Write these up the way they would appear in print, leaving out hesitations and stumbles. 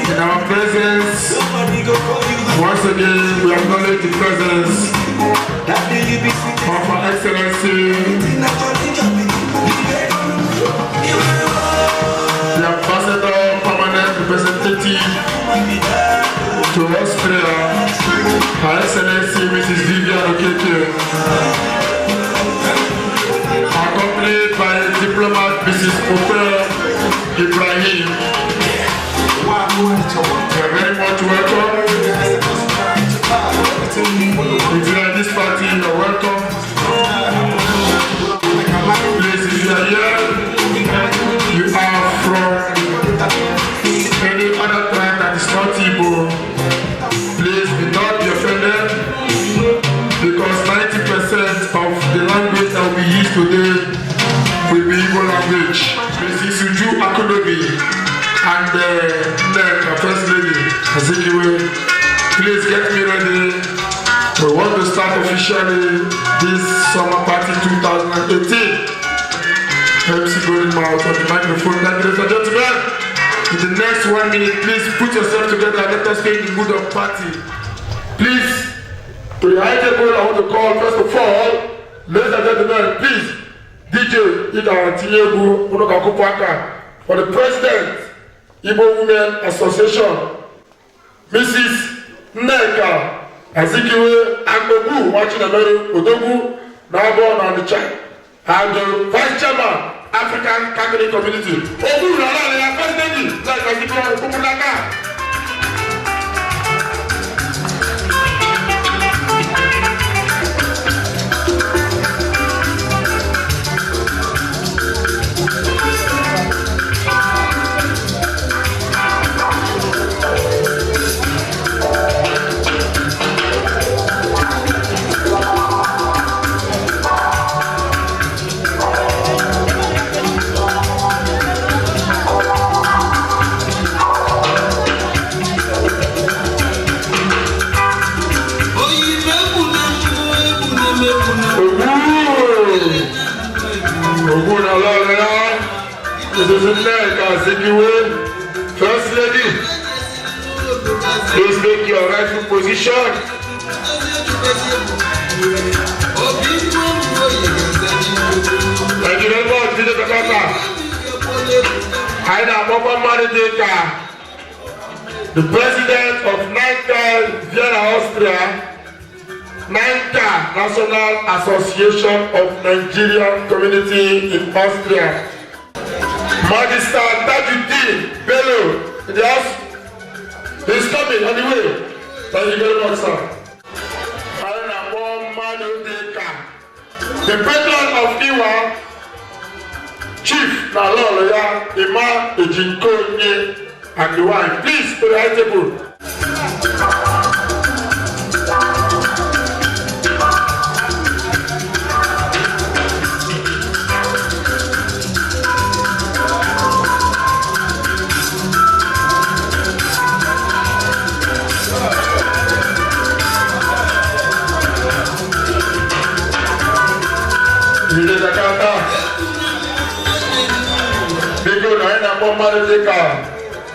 In our presence, once again, we acknowledge the presence of Her Excellency, the Ambassador, Permanent Representative to Austria, Her Excellency Mrs. Vivian Okeke, accompanied by diplomat Mrs. Ofer Ibrahim. You are very much welcome. If you are in this party, you are welcome. Please, if you are here, you are from any other tribe that is not Igbo, please do not be offended, because 90% of the language that will be used today will be Igbo language. Mrs. Uju Akunobi and Nneka, First Lady Azikiwe, please get me ready. We want to start officially this summer party 2018. MC Golden Mouth on the microphone. Thank you, ladies and gentlemen. In the next 1 minute, please put yourself together and let us get in the mood of party. Please, to the high table, I want to call first of all, ladies and gentlemen, please, DJ Ida Tinyegu Unokakupaka, for the President, Igbo Women Association, Mrs. Nneka Azikiwe Agbogu Nwachinemere Odogwu Nabo na Onitsha, and the Vice Chairman, African Catholic Community. Ogu Nala, First Lady, like Azikiwe Okumunaka. This is Nneka Azikiwe, First Lady. Please make your rightful position. Thank you very much, DJ Takata. I am Papa Marideka, the President of NICA Vienna, Austria, NICA National Association of Nigerian Community in Austria. Magister Tajuddin Bello in the house. He's coming on the way. Thank you very much, sir. The patron of Iwa, Chief Naloloya Ima Ejinkonye, and the wife. Please, to the high table.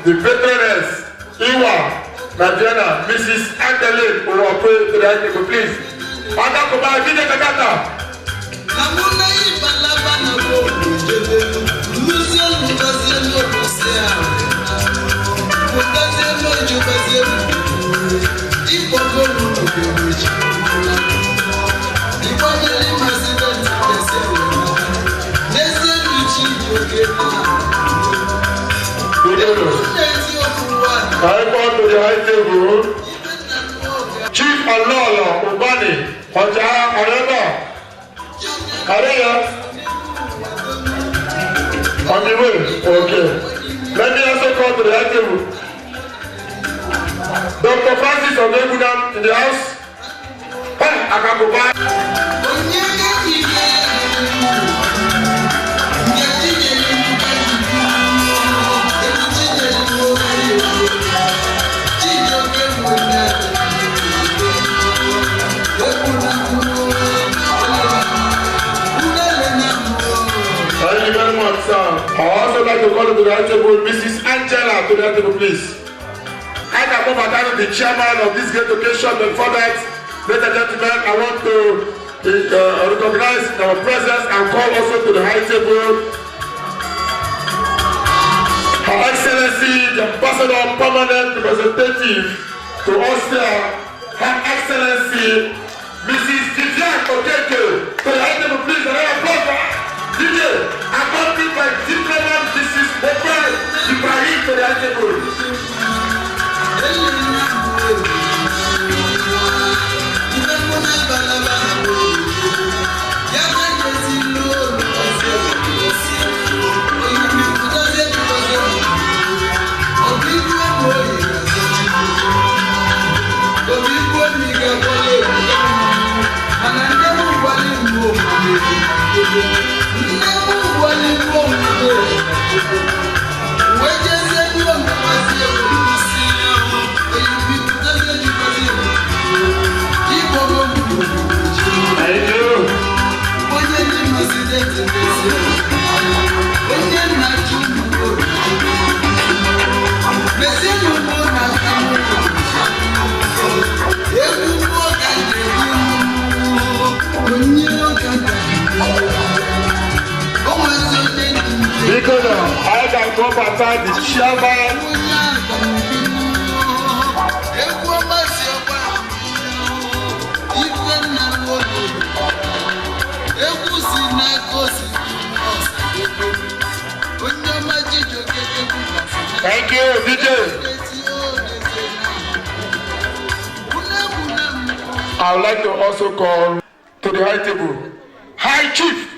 The patroness, Iwa, Nadiana, Mrs. Adelaide Owakwe, to the high table, please. Adakoba, DJ Takata. I call to the high table Chief Alola Ubani Oja Areba Areya on the way. Okay. Let me also call to the high table Dr. Francis Ogebunam in the house. Hey, Akakuba. Thank you very much, sir. I also like to call to the high table Mrs. Angela to the high table, please. ga-akpọbata the chairman of this great occasion. Before that, ladies and gentlemen, I want to recognize our presence and call also to the high table Her Excellency, the Ambassador Permanent Representative to Austria, Her Excellency, Mrs. Vivian Okeke, to the high table, please, another applause for DJ, accompanied by Diplomat Mrs. Mobile Ibrahim to the high table. Thank you. Biko na anyị ga-akpọbata the chairman. Thank you, DJ. I would like to also call to the high table High Chief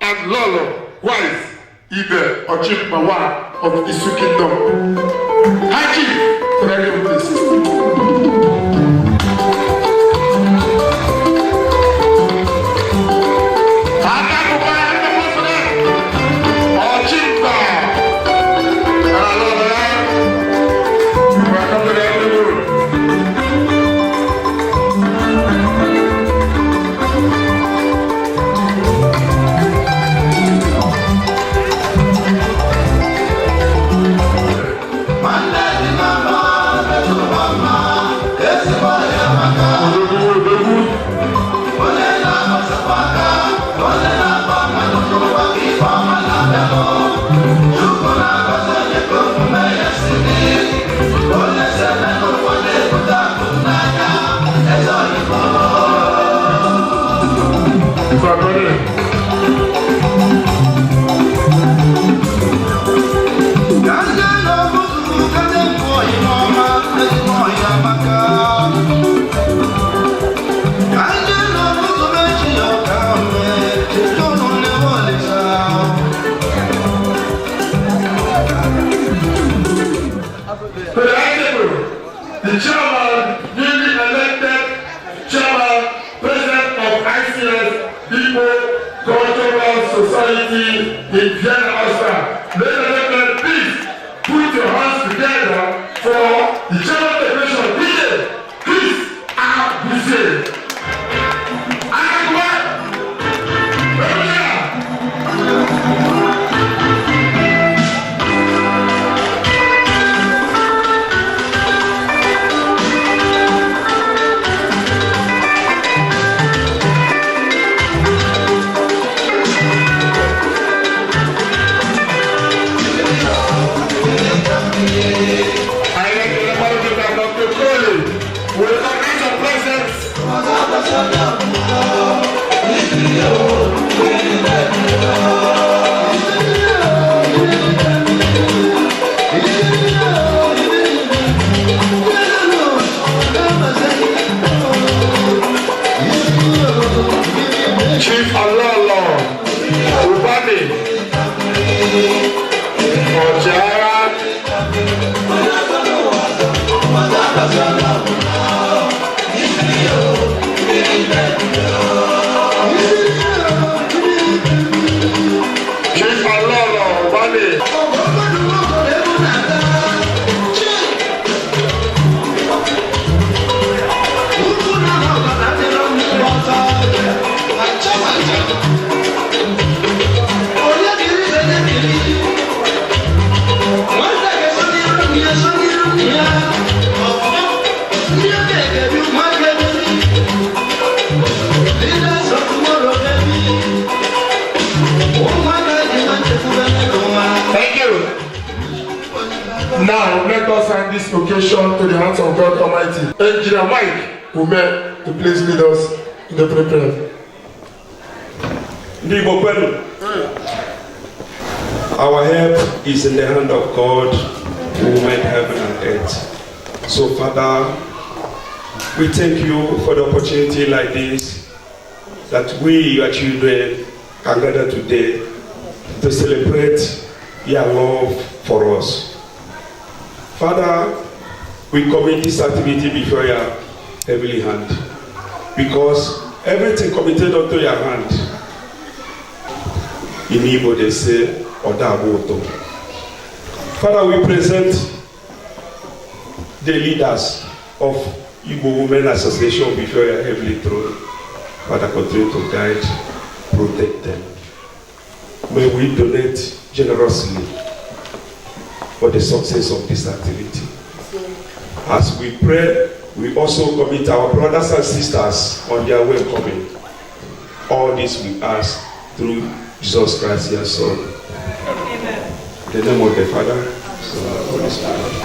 and Lolo Wise Ibe Ochimbawa of Isu Kingdom. High Chief, to the high table, please. Ochimba and Lolo, welcome to the high table. Odogwu, odogwu. Brother. To the high table, the chairman, newly elected chairman, president of ICS Igbo Cultural Society in Vienna, Austria. Ladies and gentlemen, please put your hands together for the chairman of the commission, DJ Chris Abuze. Akwa, Romeo. I like to recognize Dr. Crowley. We recognize your presence. Chief Alolo Ubani Ọ̀chịagha. Leaders of tomorrow, baby. Ụmụaka ji na nchekwube n'ụwa. Thank you. Now, let us hand this occasion to the hands of God Almighty. Engineer Mike Ume to please lead us in the prayer. Ndị Igbo kwenu. Our help is in the hand of God who made heaven and earth. So, Father, we thank you for the opportunity like this that we, your children, can gather today to celebrate your love for us. Father, we commit this activity before your heavenly hand because everything committed unto your hand, in Igbo they say, Oda Aboto. Father, we present the leaders of Igbo Women Association before your heavenly throne. Father, continue to guide, protect them. May we donate generously for the success of this activity. As we pray, we also commit our brothers and sisters on their way coming. All this we ask through Jesus Christ, your Son. Amen. In the name of the Father, Son, and Holy Spirit.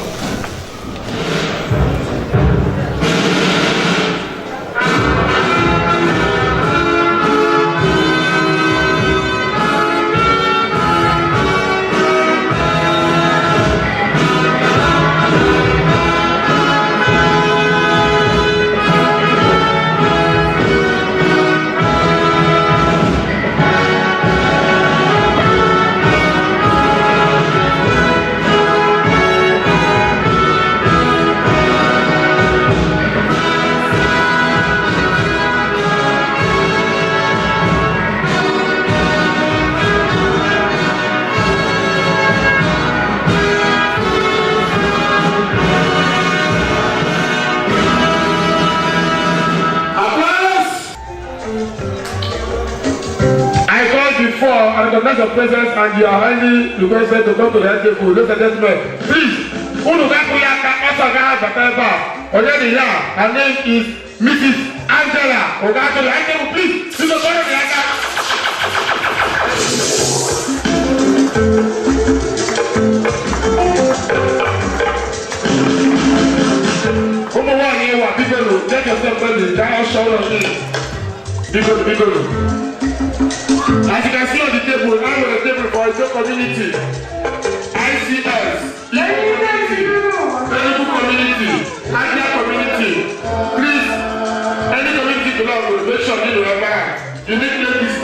Applause! I called before and recognize your presence and you are highly requested to come to the head table. Ladies and gentlemen, please, unu ga-akụ ya aka ọsọ ga-abata ebe a. Onye dị ya, her name is Mrs. Angela Oga to the head table, please. Biko kọrọ ya aka. Ụmụ nwaanyị ịwa, biko nụ, get yourself ready, ka ọ shower on in. Biko nụ, biko nụ. As you can see on the table, I have a table for Igbo community, ICS, Igbo community, Enugu community, Abia community. Please, any community belong, make sure you remember. Unique ladies,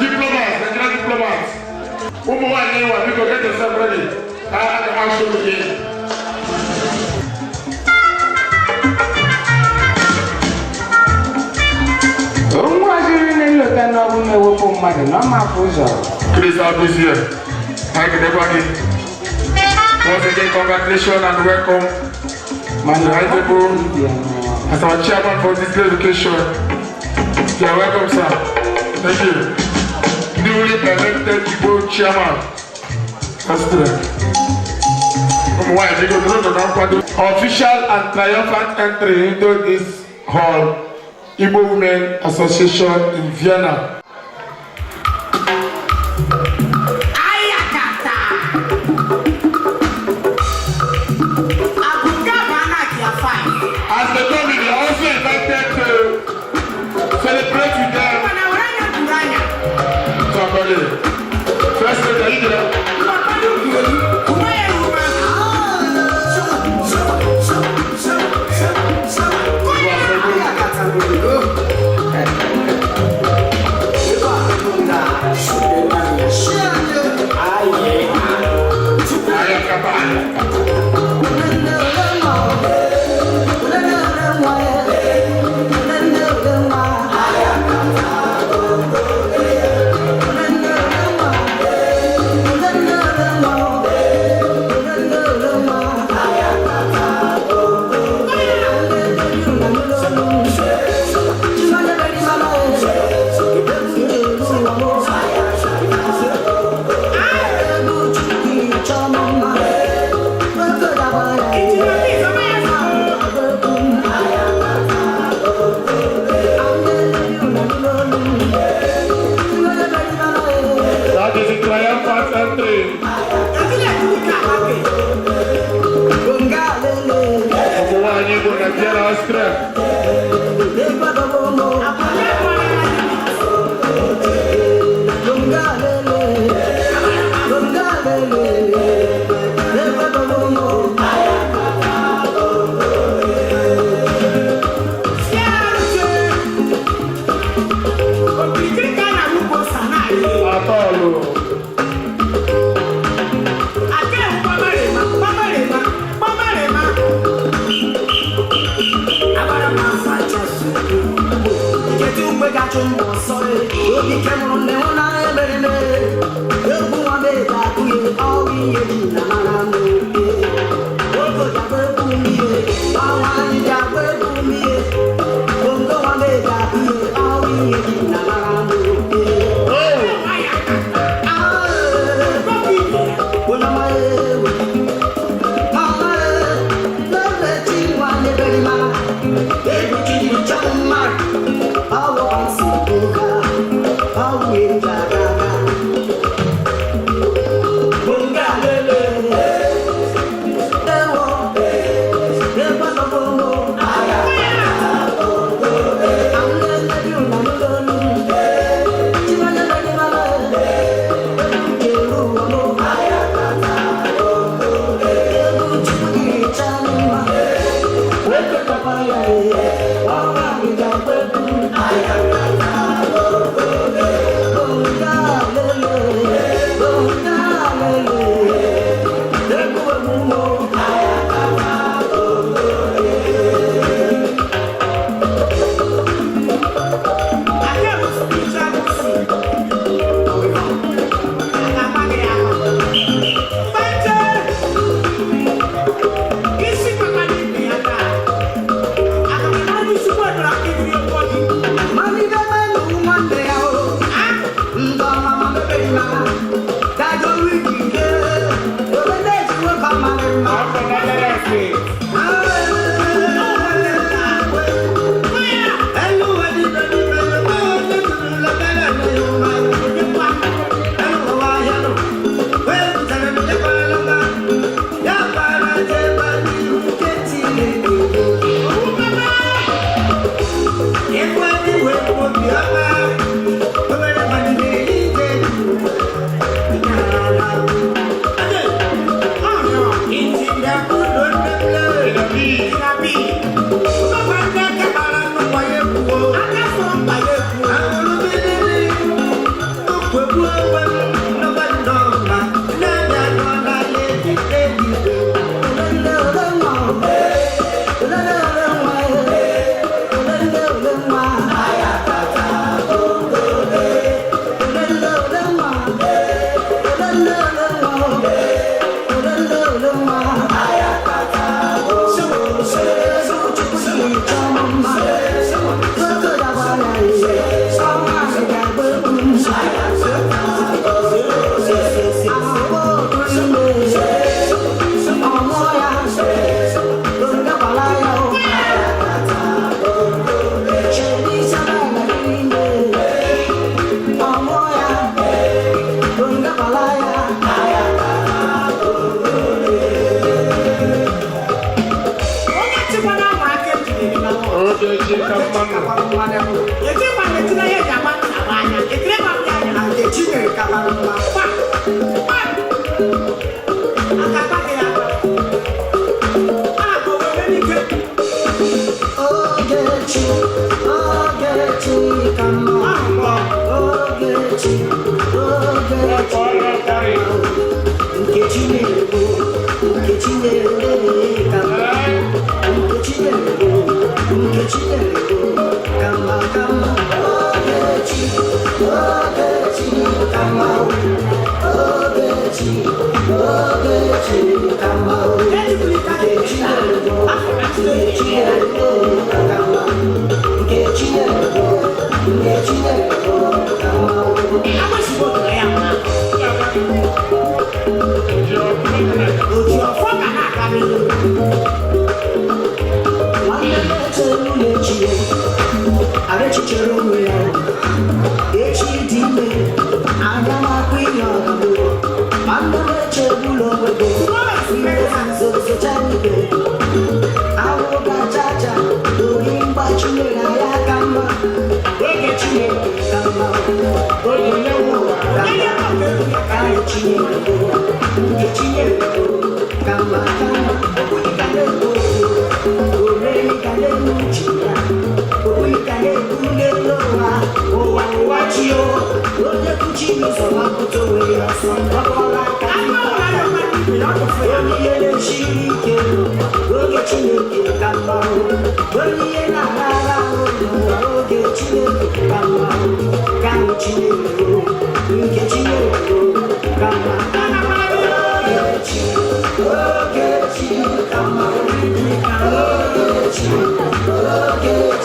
diplomats, Nigerian diplomats. Ụmụ nwaanyị ịwa, biko get yourself ready. I show you in. Nwa jiri na-elota n'ọbụ na-ewepụ mmadụ na ọma afọ ụzọ. Please have this here. Thank you, everybody. Once again, congratulations and welcome Mana Right, people. dibịa nọ. As our chairman for this education. You are welcome, sir. Thank you. Newly elected Igbo chairman. President. Ụmụ nwanyị, biko, nụrụ na nkwado. Official and triumphant entry into this hall, Igbo Women Association in Vienna. Ayakata. Abuga bana kia fine. As they come in, they are also invited to celebrate with them. Wana uranya kuranya. Somebody. First lady, are you there? Mapadu kumaye ruma. Ayakata. Ayakata. na-achụ mbọ ọsọ obi kemụrụ nne hụ na emereme egwu nwa m eji akụghị ọrụ ihe ji na mara m ogo ji agba egwu mmiri ọnwa anyị ji agba egwu mmiri bongo nwa m eji akụghị ọrụ ihe ji na mara m. Oge Chineke ka mma. Chineke o, nke Chineke o ka mma. Ogechi, Ogechi ka mma. Ogechi,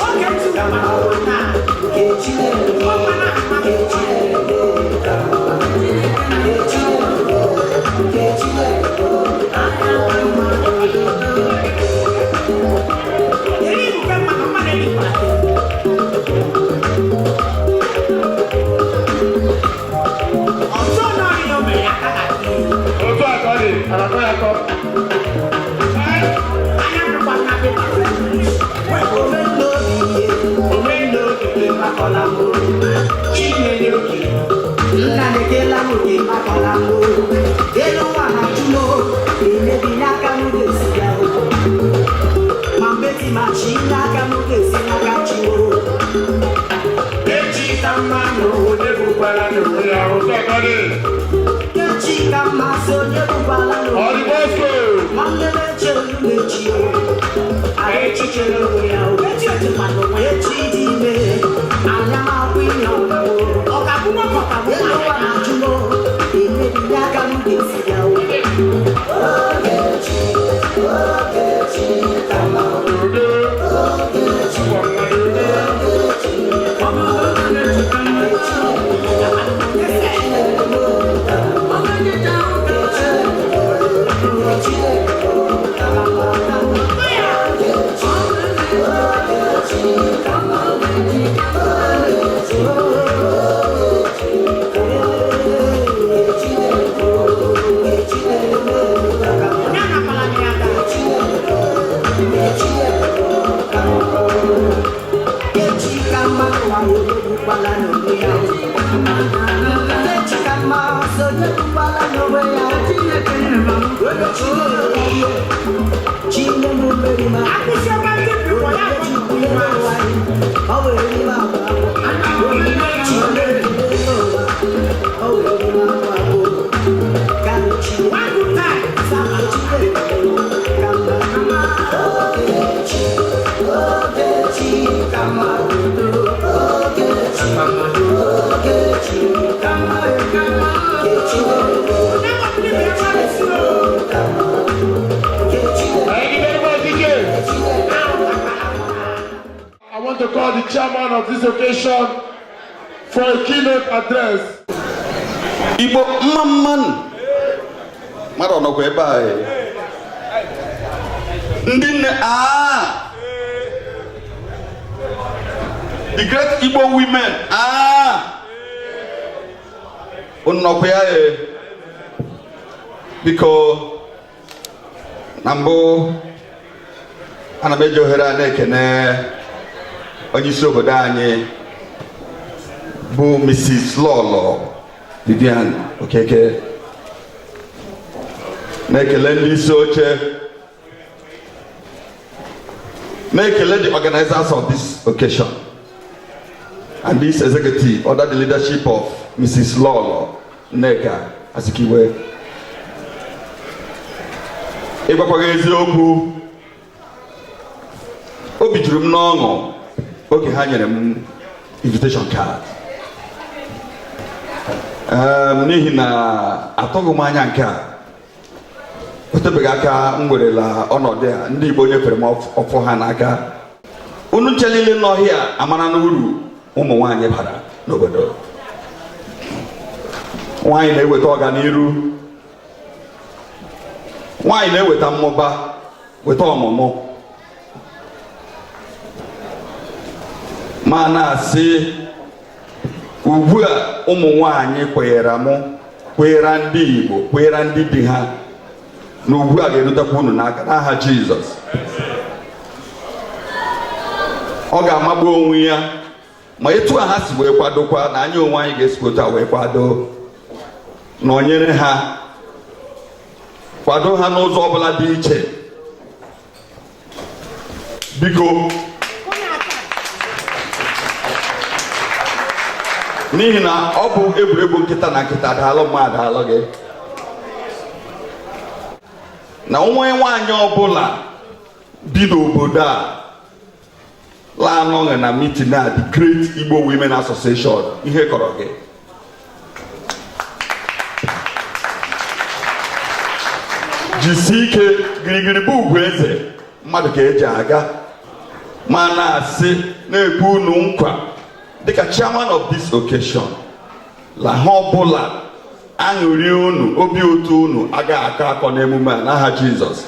Ogechi ka mma. Nke Chineke o, nke Chineke ka mma. Nke Chineke o, nke Chineke o ka mma. Otu a ka ọ dị, a na-akọ ya akọ. Echi ka mma na onye bụkwara n'onwe ya, otu a ka ọ dị. Ọ dị bọsụ. Nwanne m echere echi o, echi chere onwe ya o, echi dị ime, anya m akwụ ihe ọmụmụ. Elu ụwa na-ajụ m o, emebi aka m ga-esi ya o. Ogechi, Ogechi ka mma. Ogechi, Ogechi ka mma. Thank you very much, DJ. I want to call the chairman of this occasion for a keynote address. Igbo mma mmanụ mmadụ ọ nọkwa ebe a e? Ndị nne aa, the great Igbo women aa, unu nọkwa ya e? Biko, na mbụ ana m eji ohere a na-ekene onye isi obodo anyị bụ Mrs. Lọlọ Vivian Okeke, na-ekele ndị isi oche, na-ekele the organizers of this occasion and this executive under the leadership of Mrs. Lọlọ Nneka Azikiwe. Ịgwakwaghị eziokwu, obi juru m n'ọṅụ oge ha nyere m invitation card, n'ihi na atụghị m anya nke a. O tebeghị aka m werela ọnọdụ a, ndị Igbo nyefere m ọfọ ha n'aka. Unu nche niile n'ọhịa amara n'uru ụmụ nwaanyị bara n'obodo. Nwaanyị na-eweta ọganiru, nwaanyị na-eweta mmụba, weta ọmụmụ. Ma na-asị ugbu a ụmụ nwaanyị kwenyere mụ, kwenyere ndị Igbo, kwenyere ndị di ha, na ugbu a ga-erutekwa unu n'aka n'aha Jizọs. Ọ ga-amagbu onwe ya ma etu a ha si wee kwadokwa na anyị onwe anyị ga-esi otu a wee kwado, nọnyere ha, kwado ha n'ụzọ ọbụla dị iche. Biko, n'ihi na ọ bụ egwuregwu nkịta na nkịta daalụ mma daalụ gị, na nwa nwaanyị ọbụla bi n'obodo a La-anọghị na meeting a, the Great Igbo Women Association, ihe kọrọ gị. Jisie ike, girigiri bụ ugwu eze, mmadụ ka eji aga. Ma na-asị, na-ekwu unu nkwa dịka chairman of this occasion, la ha ọbụla aṅụrị unu, obi ụtọ unu agaghị akọ akọ n'emume a n'aha Jizọs.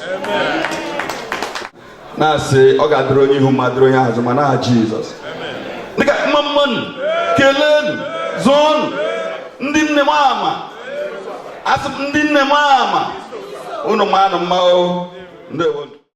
Na-asị ọ ga-adịrị onye ihu ma dịrị onye azụ ma n'aha Jizọs. Dịka mma mmanụ, keleenụ, zụọnụ ndị nne m ama. Asị m ndị nne m ama unu manụ mma o. Ndewo.